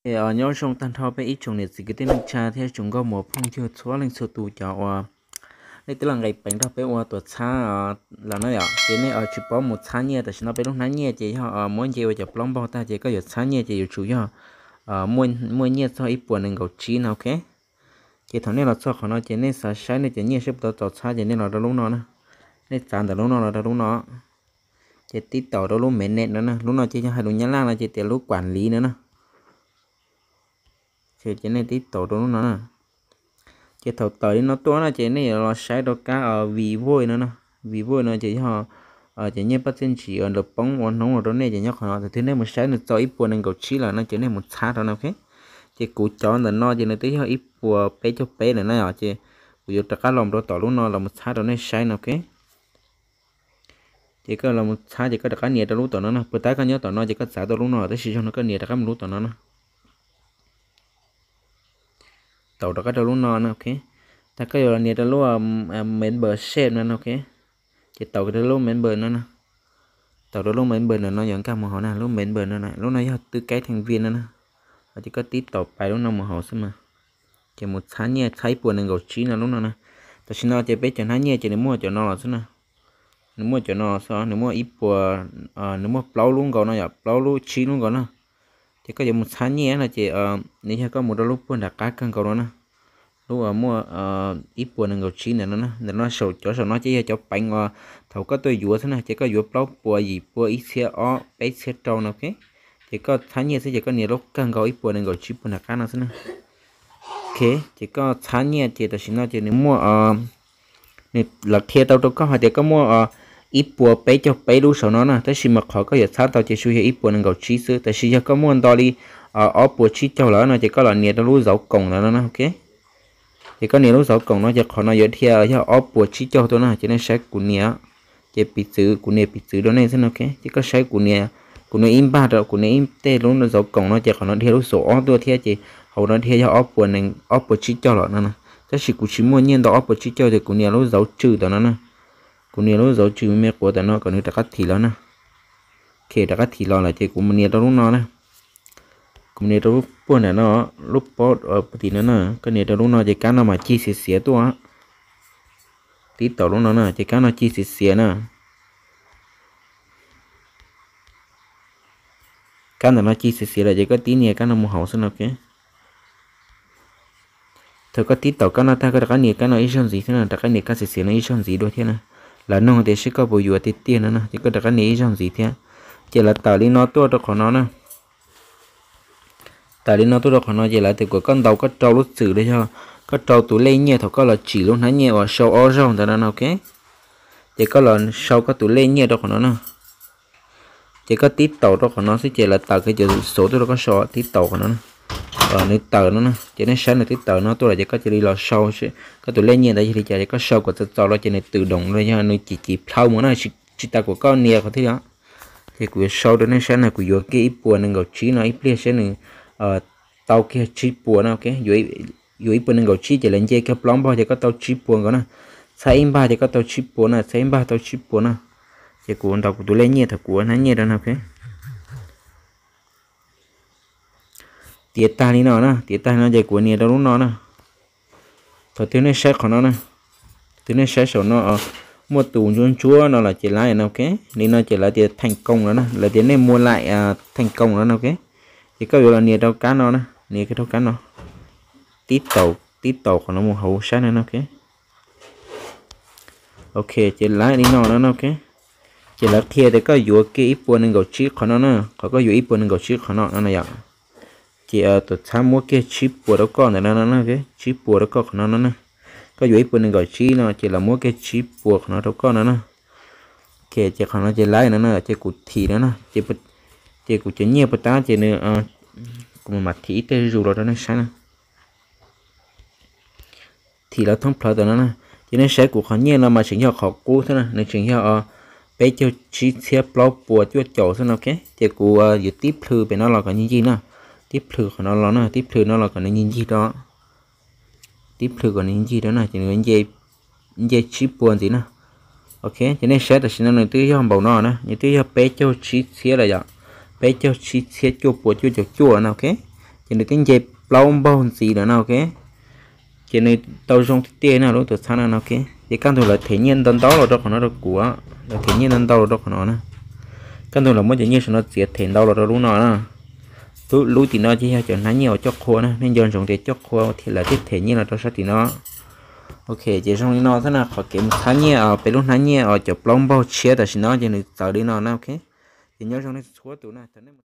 Nyob zoo tag nrho peb ib tsoom niam txiv kwv tij neej tsa thiab tsoom nkauj muam phooj ywg txhua leej txhua tus cov uas nej twb los nqis peev nrog peb ua tuam txhab los na yom. Ces nej tsis paub mus txhab nyiaj, tam sim no peb lub hnab nyiaj ces yog muab nce ua cov plaub npaug tag ces koj yuav txhab nyiaj ces yuav tsum yog muaj nyiaj txog ib puas nees nkaum tsib no, ok. Ces thaum nej los txog qhov no ces nej xav saib nej cov nyiaj saib puas tau txaus txhab ces nej los rau lub no na. Nej txav ntawm lub no los rau lub no, ces tib taus rau lub me net no na. Lub no ces yog hais lus Nyab Laj no ces tias lub kuam liv no na. Ces nej tib taus rau lub no na. Ces thaum tawm li no tuaj no ces nej yuav los saib rau kab Vivo no na. Vivo no ces yog cov nyiaj paj txiaj ntsim uas lawv poob ua hnub los rau nej ces nyob qhov no. Thaum twg nej mus saib nws txog ib puas nees nkaum tsib lawm no ces nej mus txhab rau no, ok. Ces kuv cov ntawm no ces nws twb yog ib puas peb caug peb lawm na yom, ces kuv yuav rov qab los rau tom lub no los mus txhab rau nej saib no, ok. Ces koj los mus txhab ces koj rov qab nias rau lub tom no na. Puas tab koj nyob tom no ces koj txav tau lub no, tab sis yog no koj nias rov qab mus lub tom no na. Taus rov qab rau lub no na, ok. Tag koj yuav los nias rau lub membership no na, ok. Ces taus rau lub member no na. Taus rau lub member no, no yuav nkag mus hauv na, lub member no na, lub no yog tư cách thành viên no na. Ces koj tib taus pais lub no mus hauv xwb mas. Ces mus txhab nyiaj txhab ib puas nees nkaum tsib no lub no na. Tam sim no ces peb cov hnab nyiaj ces nws muaj cov no los xwb na. Nws muaj cov no xwb, nws muaj ib puas, nws muaj plaub lub nkaus no yom, plaub lub tsib lub nkaus no. Ces koj yuav mus txhab nyiaj no ces nws yog koj mus rau lub puag nram qab kawg nkaus no na. Lub uas muaj ib puas nees nkaum tsib ntawm no na, ntawm no saum cov saum no ces yog cov peev uas thaum koj tuaj yuav xwb na, ces koj yuav plaub puas, yim puas, ib txhiab ob, peb txhiab rau no, ok. Ces koj txhab nyiaj xwb ces koj nias lub kawg nkaus ib puas nees nkaum tsib puag nram qab no xwb na. Ok, ces koj txhab nyiaj ces tam sim no ces nws muaj, nws, lawv qhia tau rau koj hais tias koj muaj ib puas peb caug peb lub saum no na, tab sis mas qhov koj yuav txhab tau ces tsuas yog ib puas nees nkaum tsib xwb, tab sis yog koj muaj nto li ob puas tsib caug lawm no ces koj los nias rau lub zauv koom ntawd no na, ok. Ces koj nias lub zauv koom no ces qhov no yuav dhia yog ob puas tsib caug tuaj na, ces nej saib kuv nias, ces piv txwv, kuv nias piv txwv rau nej xwb no, ok. Ces koj saib kuv nias, kuv nias ib npag rau, kuv nias ib tej lub zauv koom no ces qhov no dhia lub xaum ob tuaj thiab ces hauv no dhia yog ob puas tsib caug lawm no na. Tab sis kuv tsis muaj nyiaj ntau ob puas tsib caug ces kuv nias lub zauv tswm tam no na. Kuv nias lub zauv tswm me quav tam no kom nws rov qab thim los na. Ok, rov qab thim los lawm ces kuv mus nias rau lub no na. Kuv mus nias rau lub puag nram no, lub pob tim no na, koj nias rau lub no ces kab no mas cig xiav xiav tuaj. Tib taus lub no na ces kab no cig xiav xiav na. Kab ntawm no cig xiav xiav lawm ces koj tib nias kab no mus hauv xwb no, ok. Thaum koj tib taus kab no tag koj rov qab nias kab no ib zaug ntxiv thiab no, rov qab nias kab xiav xiav no ib zaug ntxiv dua thiab na. Lawv nug tias seb koj puas yuav tiag tiag no na, ces koj rov qab nias ib zaug ntxiv thiab. Ces lawv tawm li no tuaj rau qhov no na. Tawm li no tuaj rau qhov no ces lawv tias kom koj ntaus koj rau lub txwm los yog koj rau tus lej nyiaj thaum koj los tsim lub hnab nyiaj uas sau ob zaug ntawd no na, ok. Ces koj los sau koj tus lej nyiaj rau qhov no na. Ces koj tib taus rau qhov no xwb ces lawv tawm kiag cov xov tuaj rau koj sau, tib taus qhov no na. Nws tawm no na, ces nej saib nws twb tawm no tuaj lawm ces koj cia li los sau koj tus lej nyiaj ntawd yog li cas ces koj sau kom txaus txaus los ces nws twm doom los yog nws cim cim plhau mus na, tsis tas kom koj nias qhov twg li. Ces kuv yuav sau rau nej saib na, kuv yuav kiag ib puas nees nkaum tsib no ib pliag saib nws tau kiag tsib puas na, ok. Yuav ib puas nees nkaum tsib ces lawv nce kiag plaub npaug ces koj tau tsib puas nkaus na. Txhab ib npag ces koj tau tsib puas na, txhab ib npag tau tsib puas na. Ces kuv ntaus kuv tus lej nyiaj thaum kuv ua hnab nyiaj rau no, ok. Tiav tag li no na, tiav tag li no ces kuv nias rau lub no na. Thaum twg nej saib qhov no na, thaum twg nej saib saum no muaj tus ntsuab ntsuab no los ces lawv no, ok. Li no ces lawv tias theem koos no na, lawv tias nej mua laim theem koos no na, ok. Ces koj yuav los nias rau kab no na, nias kiag rau kab no, tib taus, tib taus qhov no mus hauv saib no na, ok. Ok, ces lawv li no no na, ok. Ces lawv qhia tias koj yuav kiag ib puas nees nkaum tsib qhov no na, qhov koj yuav ib puas nees nkaum tsib qhov no no yom. Ces tus txhab muab kiag tsib puas rau koj ntawm no no, tsib puas rau koj qhov no no na. Koj yuav ib puas nees nkaum tsib no ces lawv muab kiag tsib puas qhov no rau koj no na. Ok, ces qhov no ces lawv no na, ces kuv thim no na, ces kuv cov nyiaj puas tab ces nws, kuv mam mam thim ib tej zus los rau nej saib na. Thim lawv thoob plaws tam no na. Ces nej saib kuv qhov nyiaj no mas tseem yog qhov qub xwb na, nws tseem yog peb caug tsib txhiab plaub puas cuaj caum xwb no, ok. Ces kuv yuav tib plhws pem no los kom ncig ncig na, tib plhws qhov no los na, tib plhws no los kom nws ncig ncig rau, tib plhws kom nws ncig rau na, ces nws nce tsib puas ntxiv na. Ok, ces nej saib tam sim no nws twb yog npaum no na, nws twb yog peb caug tsib txhiab lawm yom, peb caug tsib txhiab cuaj puas cuaj caum cuaj no, ok. Ces nws twb nce plaub npaug ntxiv lawm no, ok. Ces nws tau zoo tiag tiag no lub tuam txhab no no, ok. Ces kaj ntug lawv them nyiaj ntau ntau los rau qhov no rau kuv, lawv them nyiaj ntau ntau los rau qhov no na. Kaj ntug lawv muab cov nyiaj saum no txiav them ntau los rau lub no na. Lub tim no ces yog cov hnab nyiaj uas coj qhua na, nej nco ntsoov tias coj qhua thiab lawv thiaj them nyiaj los rau sab tim no. Ok, ces zoo li no xwb na, qhov kev mus txhab nyiaj peb lub hnab nyiaj uas cov plaub npaug tshiab tam sim no ces nws txawv li no na, ok. Ces nyob zoo nej txhua tus na.